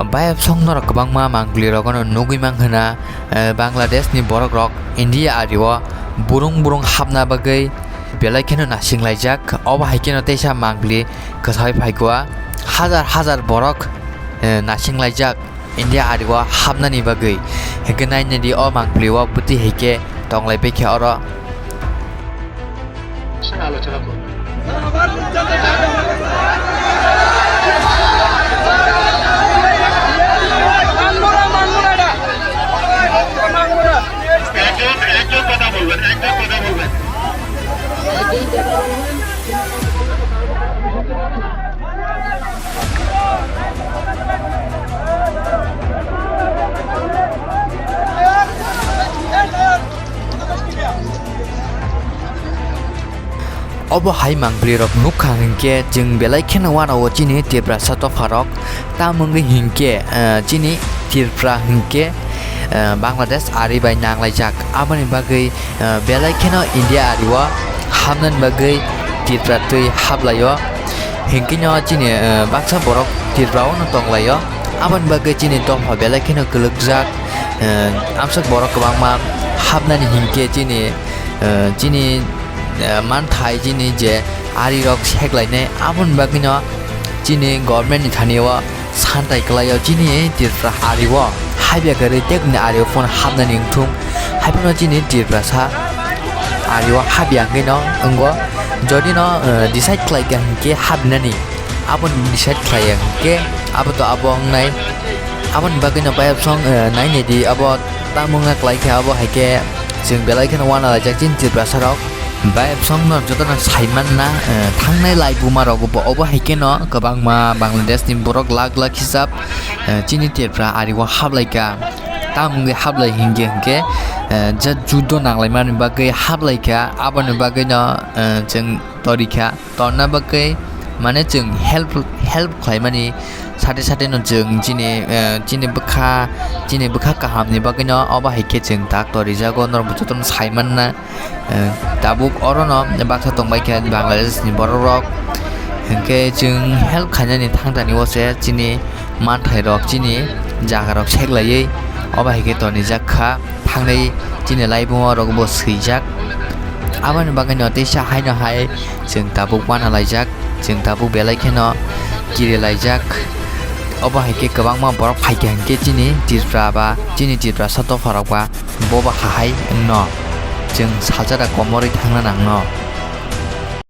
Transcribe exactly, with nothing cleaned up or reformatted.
Bayapsong norok kwbangma mangpli rogono nugwi mankhana, eh, Bangladesh ni borok rok India ari o burung burung hapna bagwi belai kheno nasing laijak. Obo hai kheno teisa mangpli kwsai phaikwa, hajar hajar borok, eh, nasing laijak India ari o hapnani bagwi. Hwnkhe nainani o mangpli o bwtwi hai khe tonglai baikha oro. একজন, একজন কথা বলবেন, একজন কথা বলবেন। Obo hai mangpli rok nukha hinkhe chwng belai kheno uanao chini Tiprasa dopha rok, tamo wngwi hinkhe, eh, chini Tripura hinkhe, eh, Bangladesh ari bai nanglaijak, aboni bagwi, eh, belai kheno India ari o hamnani bagwi Tripura twi haplaio. Hinkhe no chini, eh, baksa borok Tripura o no tonglaio, aboni bagwi chini dopha belai kheno kwlwkjak, eh, amsok borok kwbangma hapnani hinkhe chini, eh, chini, eh, manthai chini je ari rok seklainai, aboni bagwi no chini government ni thani o santai kwlaio chini Tripura ari o hapya kwrwi tekni ari o phone hapnani wngthung, hai phano chini Tiprasa ari o hapya hwnkhe no wngo. Jodi no, eh, decide khlaikha hinkhe hapnani, aboni decide khlaiya hinkhe abo to abo wngnai. Aboni bagwi no bayapsong, eh, nainai di abo tamo wngna khlaikha, abo hai khe chwng belai kheno uanalaijak chini Tiprasa rok. Bayapsong no jotono saimanna, eh, thangnai laibuma rok bo obo hai kheno kwbangma Bangladesh ni borok lakh lakh hisab, eh, chini Tripura ari o haplaikha. Tamo wngwi haplai hinkhe hinkhe, eh, je judo nanglaimani bagwi haplaikha, aboni bagwi no, eh, chwng torikha. Torna bagwi mane chwng help, help khlaimani sate sate no chwng chini, eh, chini bwkha, chini bwkha kahamni bagwi no obo hai khe chwng tak torijago, norok jotono saimanna. Eh, tabuk orono baksa tongbaikha Bangladesh ni borok rok, hinkhe chwng help khainani thangtani o se chini manthai rok chini jaga rok seklaiwi obo hai khe tonijak kha, thangnai chini laibuma rok bo swijak. Aboni bagwi no teisa haino hai chwng tabuk uanalaijak, chwng tabuk belai kheno kirilaijak. Obo hai khe kwbangma borok phaikha hinkhe chini Tripura ba chini Tiprasa dopha rok ba. Bo ba hahai wngno chwng salsa da komorwi thangna nangno.